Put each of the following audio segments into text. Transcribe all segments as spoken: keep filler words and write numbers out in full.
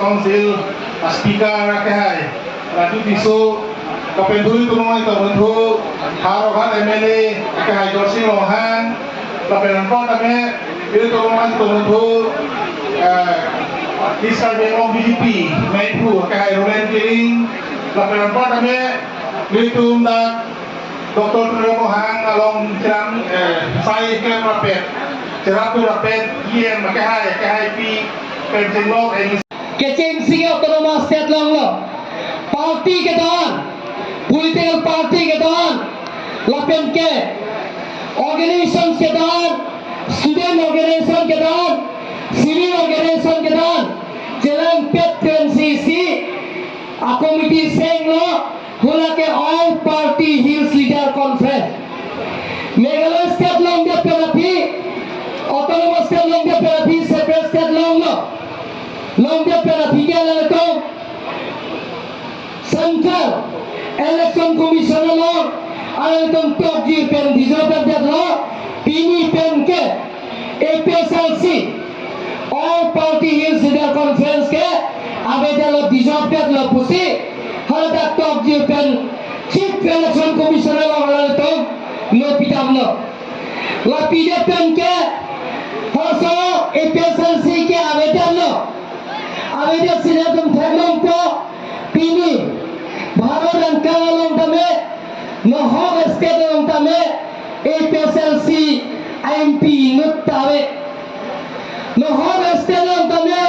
Council a-speaker akehai Raju Tisso, lapen duri tumong ai tong thu, Howraghat M L A akehai Dorsing Ronghang, lapen anpar tame duri tumong ai tong thu, eh, East Karbi Anglong B J P meiphu akehai Roland Killing, lapen anpar tame duri tum dak Doctor Tuliram Ronghang along cherap, eh, sai klem rapet, cherap tu rapet, E M akehai, akehai pi, pen chenglok, eh, kechengsi ke autonomous state along lo. Party kedo-an, political party kedo-an, lapen ke organizations kedo-an, student organization kedo-an, civil organization kedo-an, chelangpet kechengsi a-committee seng lo, hala ke All Party Hills Leader Conference. Meghalaya state longdet pen aphi, autonomous state longdet pen aphi, separate state longlo. Longdet pen aphi ke alangtum Central Election Commission along alangtum tokjir pen dissolve detlo, pini pen ke A P H L C, All Party Hills Leader Conference ke avedetlo, dissolve detlo pusi, haladak tokjir pen Chief Election Commissioner along alangtum nangpidamlo. La pidet pen ke, halaso A P H L C ke avedetlo. Avedetsi nangtum theklongpo, pini Bharat angkang along tame, nohok state along tame, A P H L C M P inut ta ave. Nohok state along tame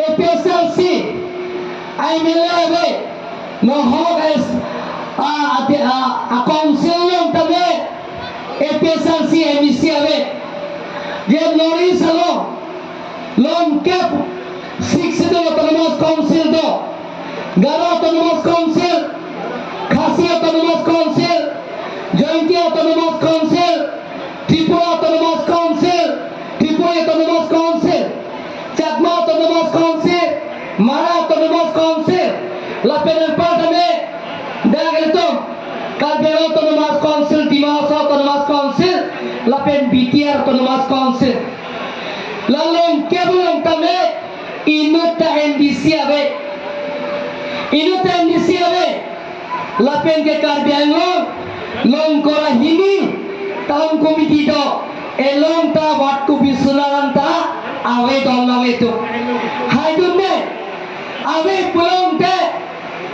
A P H L C M L A ave. Nohok S, a, ate, a, a council along tame A P H L C M E C ave. Je North East along, longkep Sixth Schedule Autonomous Council do. Garo Autonomous Council, Khasi Autonomous Council, Jaintia Autonomous Council, Tripura Autonomous Council, Tripura Autonomous Council, Chakma Autonomous Council, Mara Autonomous Council, lapen anpar tame, dak ilitum, Karbi Anglong Autonomous Council, Dima Hasao Autonomous Council, lapen B T R Autonomous Council. La longkep along tame, inut ta M D C ave. Inut ta M D C ave. Lapen ke Karbi Anglong, Longkorahini Town Committee do, along ta Ward Commissioner an ta ave, don long etum. Haidunde, ave pulote,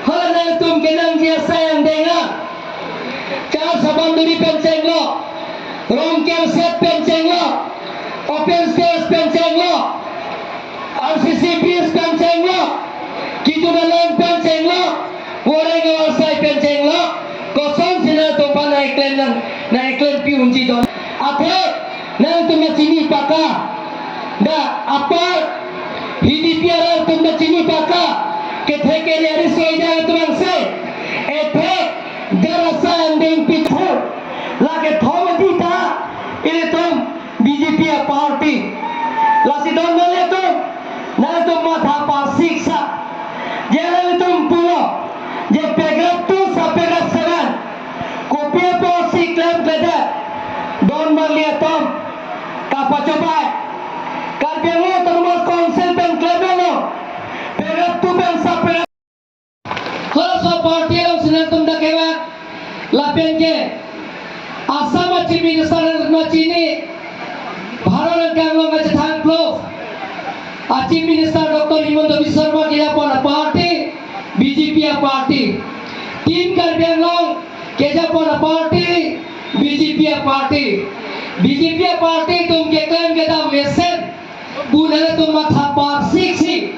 hala nangtum kenangji asai angdeng an. Char Saban Duri pen chenglo, Rongker Set pen chenglo, Open Stage pen chenglo, R C C bridge pen chenglo, Kitu Dalan pen chenglo, Wareng Awarsai pen chenglo, kosonsi nangtum aphan nangklem nang, nangklem pi unji don. Athe, nangtum ta chini paka, dak apar, Hidipi arat atum ta chini paka, kethe kere ari soi dak atum angse, ethe, dak asai angdeng pithu, lake thom adi ta, ilitum, B J P a-party. Lasi don nangtum, nangtum matha parsik sa. Je nangtum pulo, je paragraph two sa paragraph seven. Kopi apotsi klemkledet. Don nangtum, kapachobai. Karbi Anglong Autonomous Council pen klemlo. Paragraph two pen sa paragraph Halaso party alongsi nangtum dak kevang, lapen ke Assam a-Chief Minister nangtum chini, Bharat angkang along kachethang plo a-Chief Minister Doctor Himanta Biswa Sarma kejapon a-party, B J P a-party. Team Karbi Anglong kejapon a-party, B J P a-party. B J P a-party atum keklem kedam mesen pu nangtum matha parsiksi,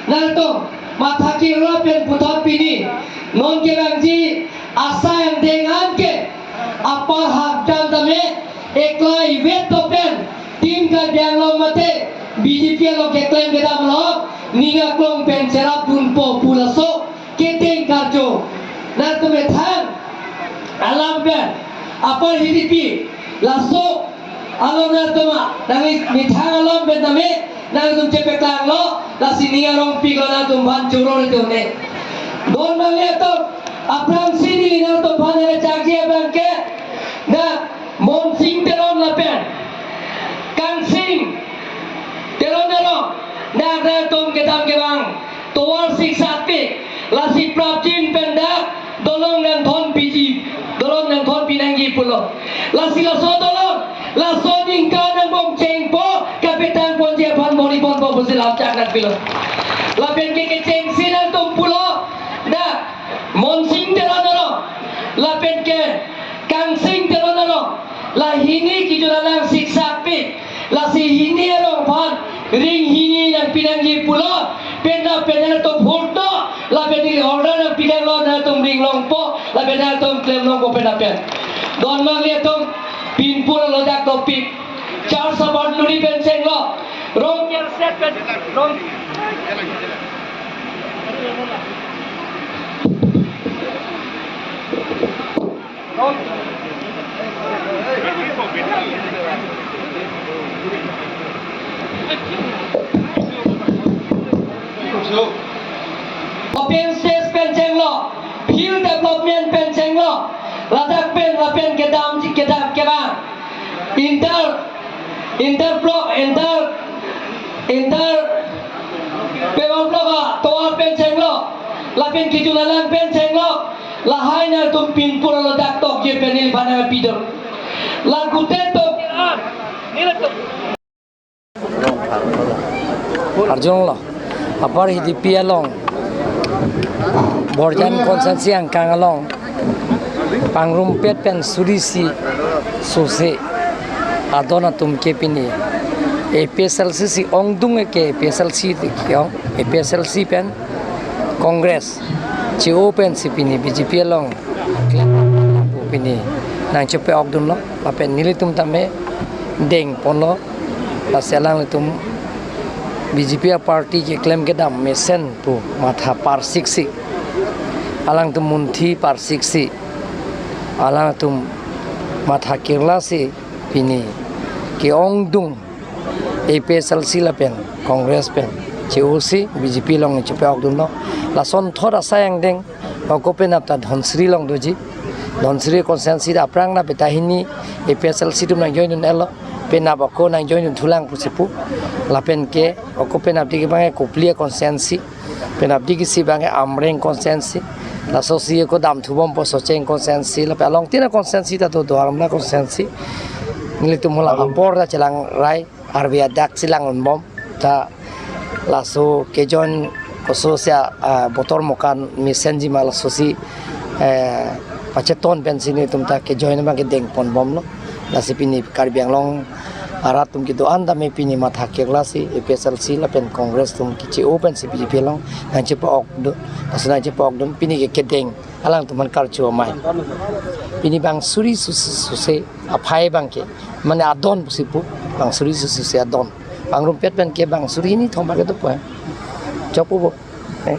nangtum matha kiro pen puthot pini non kevangji asai angdeng an ke apar hakdam tame eklai vet to pen Team Karbi Anglong mate B J P along keklem kedam along ning aklong pen cherapdunpo pu laso kedeng karjo nangtum methang alam pen apar Hidipi laso along nangtum a, nangli methang alam pen tame nangtum chepeklanglo, lasi ning arongpiklo nangtum aphan choro le tune. Don nangli atum, aphrangsi neli nangtum aphan nangchakji abang ke, dak Monsing Teron lapen Kangsing Teron along, dak nangtum kedam kevang Tovar siksak pi, lasi prapjin pen dak dolong nangthon piji, dolong nangthon pinangji pulo. Lasi laso dolong, laso ningkan angbong chengpo, kapetang ponji aphan bori ponpo pusi lamchak nangpilo. Lapen ke kechengsi nangtum pulo, dak Monsing Teron arong, lapen ke Kangsing Teron arong, la hini kejun alang siksak pi, lasi hini arong aphan ring hini nangpinangji pulo, penap pen nangtum hurto, lapen ili order nangpidanglo, nangtum ringlongpo, lapen nangtum klemlongpo penap pen. Don mangle atum pinpur alo dak dopik. Char sabar nuri pen chenglo. Rong kerset pen, rong. Open space pen chenglo, field development pen chenglo, ladak pen lapen kedam kedam kebang. Inter, inter block, inter, inter payment block atovar pen chenglo, lapen kejun alang pen chenglo, lahai nangtum pinpur alo dak tokje pen neli bana pidor. Lagutet tok. Arjun lo, Upper Hidipi along, Borjan constituency angkang along, pangrumpet pen suri isi sose adon atum ke pini A P H L C si ongdung ke A P H L C ke ong, A P H L C pen Congress che-o pensi pini B J P along klem pu pini nangchepe-okdunlo, lapen nelitum tame dengponlo, lasi alanglitum B J P a party keklem kedam mesen pu matha parsiksi, alangtum munthi parsiksi, alangtum matha kirlasi pini ke-ongdung A P H L C lapen Congress pen che-osi B J P along chepe-okdunlo. Lason thot asai angdeng, ako penap ta Dhansiri along doji. Dhansiri constituency ta aphrang na peta hini A P H L C atum nang join dun-etlo. Penap ako nang join dun thulang pusi pu. Lapen ke ako penap tiki bang Kopili constituency. Penap tiki si bang Amreng constituency. Laso si ako damthubompo Socheng constituency. Lapen along tina constituency ta do, Duar Amla constituency. Nelitum hala apor ta chelang rai. Arve adak chelang unbom ta laso kejoin koso sia, ah, botor mokan mesenji ma laso si, eh, pacheton pensi nelitum ta kejoin abang ke dengponbomlo. Lasi pini Karbi Anglong arat atum kedo-an tame pini matha kirlasi A P H L C lapen Congress atum keche-o pensi B J P along nangchepe-okdun, lasi nangchepe-okdun pini ke kedeng alangtum aphan karcho amei. Pini bang suri suse, suse aphai abang ke, mane adon pusi pu, bang suri suse adon. Pangrumpet pen ke bang suri hini thom abang ke dopo. Chokpo bo. Eh,